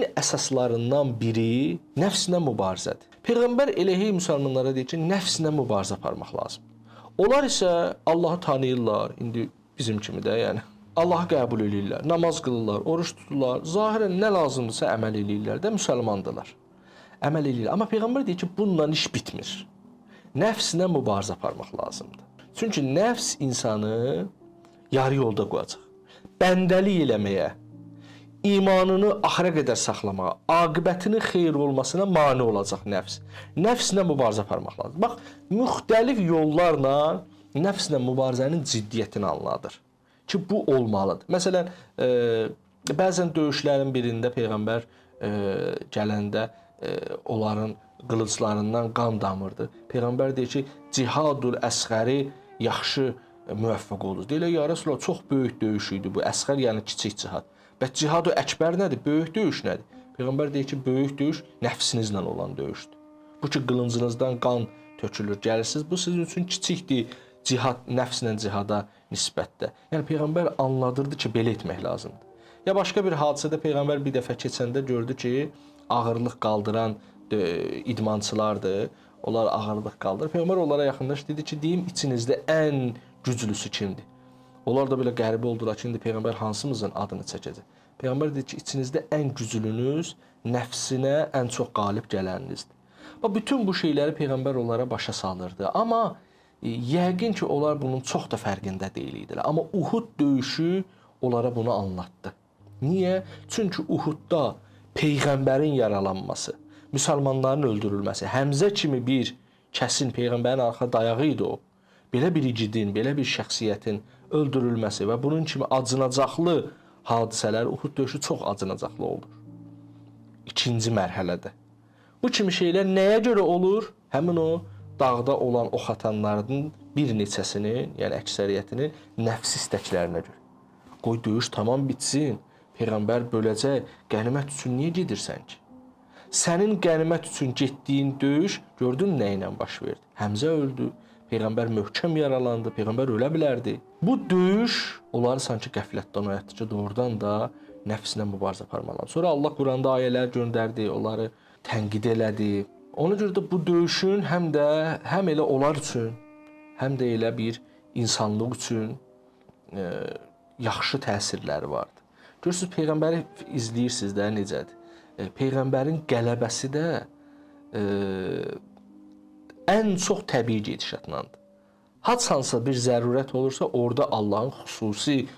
Dinin əsaslarından biri nəfslə mübarizədir. Peyğəmbər elə hey müsəlmanlara deyir ki, nəfslə mübarizə aparmaq lazımdır. Onlar isə Allahı tanıyırlar, indi bizim kimi də, yəni Allahı qəbul eləyirlər, namaz qılırlar, oruç tuturlar, zahirən nə lazımdırsa əməl eləyirlər də, müsəlmandırlar. Əməl eləyirlər. Amma Peyğəmbər deyir ki, bununla iş bitmir. Nəfslə mübarizə aparmaq lazımdır. Çünki nəfs insanı yarı yolda qoyacaq. Bəndəlik eləməyə, imanını axıra qədər saxlamağa, aqibətinin xeyir olmasına mane olacaq nəfs. Nəfslə mübarizə aparmaq lazımdır. Bax, müxtəlif yollarla nəfslə mübarizənin ciddiyyətini anladır ki, bu olmalıdır. Məsələn, bəzən döyüşlərin birində Peyğəmbər gələndə onların qılıclarından qan damırdı. Peyğəmbər deyir ki, cihadul əsğəri yaxşı müvəffəq oldu. Deyirlər, ya Rəsulullah, çox böyük döyüş idi bu. Əsğər yəni kiçik cihad. Bəs cihad-ı əkbər nədir? Böyük döyüş nədir? Peyğəmbər deyir ki, böyük döyüş nəfsinizlə olan döyüşdür. Bu ki, qılıncınızdan qan tökülür, gəlirsiniz. Bu sizin üçün kiçikdir cihad, nəfslə cihada nisbətdə. Yəni Peyğəmbər anladırdı ki, belə etmək lazımdır. Ya başqa bir hadisədə Peyğəmbər bir dəfə keçəndə gördü ki, ağırlıq qaldıran idmançılardır. Onlar ağırlıq qaldırır. Peyğəmbər onlara yaxınlaşdı, dedi ki, deyim içinizdə ən güclüsü kimdir? Onlar da belə qəribə oldular ki, indi Peyğəmbər hansımızın adını çəkəcək? Peyğəmbər dedi ki, içinizdə ən güclünüz nəfsinə ən çox qalib gələnинizdir. Bax, bütün bu şeyləri Peyğəmbər onlara başa salırdı. Amma yəqin ki, onlar bunun çox da fərqində deyil idilər. Amma Uhud döyüşü onlara bunu anlatdı. Niyə? Çünki Uhudda Peyğəmbərin yaralanması, müsəlmanların öldürülməsi, Həmzə kimi bir kəsin Peyğəmbərin arxa dayağı idi o. Belə bir igidin, belə bir şəxsiyyətin öldürülməsi və bunun kimi acınacaqlı hadisələr, Uhud döyüşü çox acınacaqlı olur. İkinci mərhələdə. Bu kimi şeylər nəyə görə olur? Həmin o dağda olan ox atanların bir neçəsinin, yəni əksəriyyətinin nəfsi istəklərinə görə. Qoy döyüş tamam bitsin, Peyğəmbər böləcək, qənimət üçün niyə gedirsən ki? Sənin qənimət üçün getdiyin döyüş, gördün nə ilə baş verdi? Həmzə öldü, Peyğəmbər möhkəm yaralandı, Peyğəmbər ölə bilərdi. Bu döyüş onları sanki qəflətdən oyatdı ki, doğrudan da nəfslə mübarizə aparmalı. Sonra Allah Quranda ayələr göndərdi, onları tənqid elədi. Ona görə də bu döyüşün həm də həm elə onlar üçün, həm də elə bir insanlıq üçün yaxşı təsirləri vardı. Görürsünüz, Peyğəmbəri izləyirsiniz də necədir. Peyğəmbərin qələbəsi də ən çox təbii gedişatlandır. Haçansa bir zərurət olursa, orada Allahın xüsusi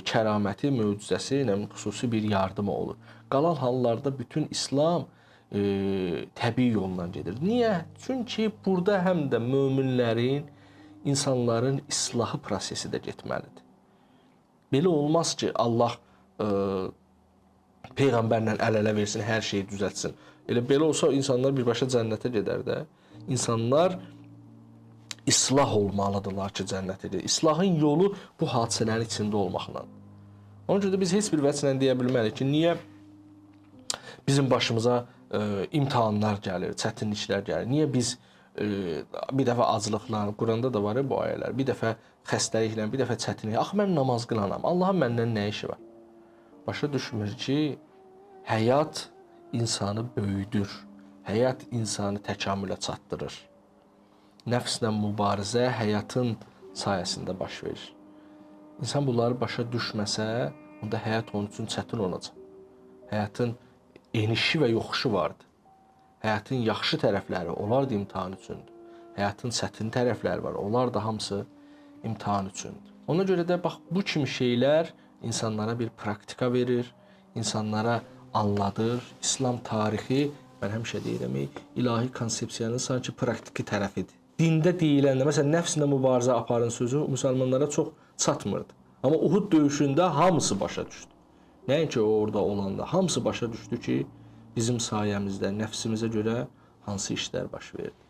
kəraməti, möcüzəsi ilə xüsusi bir yardımı olur. Qalan hallarda bütün İslam təbii yolla gedir. Niyə? Çünki burada həm də möminlərin, insanların islahı prosesi də getməlidir. Belə olmaz ki, Allah Peyğəmbərlə əl-ələ versin, hər şeyi düzəltsin. Elə belə olsa insanlar birbaşa cənnətə gedər də. İnsanlar islah olmalıdırlar ki, cənnətə gedir. İslahın yolu bu hadisələrin içində olmaqla. Ona görə də biz heç bir vəclə deyə bilmərik ki, niyə bizim başımıza imtahanlar gəlir, çətinliklər gəlir. Niyə biz bir dəfə aclıqla, Quranda da var bu ayələr, bir dəfə xəstəliklə, bir dəfə çətinlik. Axı mən namaz qılanam, Allahın məndən nə işi var? Başa düşmür ki, həyat insanı böyüdür, həyat insanı təkamülə çatdırır. Nəfslə mübarizə həyatın sayəsində baş verir. İnsan bunları başa düşməsə, onda həyat onun üçün çətin olacaq. Həyatın enişi və yoxuşu vardır. Həyatın yaxşı tərəfləri, onlar da imtahan üçündür. Həyatın çətin tərəfləri var, onlar da hamısı imtahan üçündür. Ona görə də bax, bu kimi şeylər insanlara bir praktika verir, insanlara anladır. İslam tarixi, mən həmişə deyirəm, ilahi konsepsiyanın sanki praktiki tərəfidir. Dində deyiləndə, məsələn, nəfslə mübarizə aparın sözü müsəlmanlara çox çatmırdı. Amma Uhud döyüşündə hamısı başa düşdü. Nəinki orada olanda, hamısı başa düşdü ki, bizim sayəmizdə, nəfsimizə görə hansı işlər baş verdi.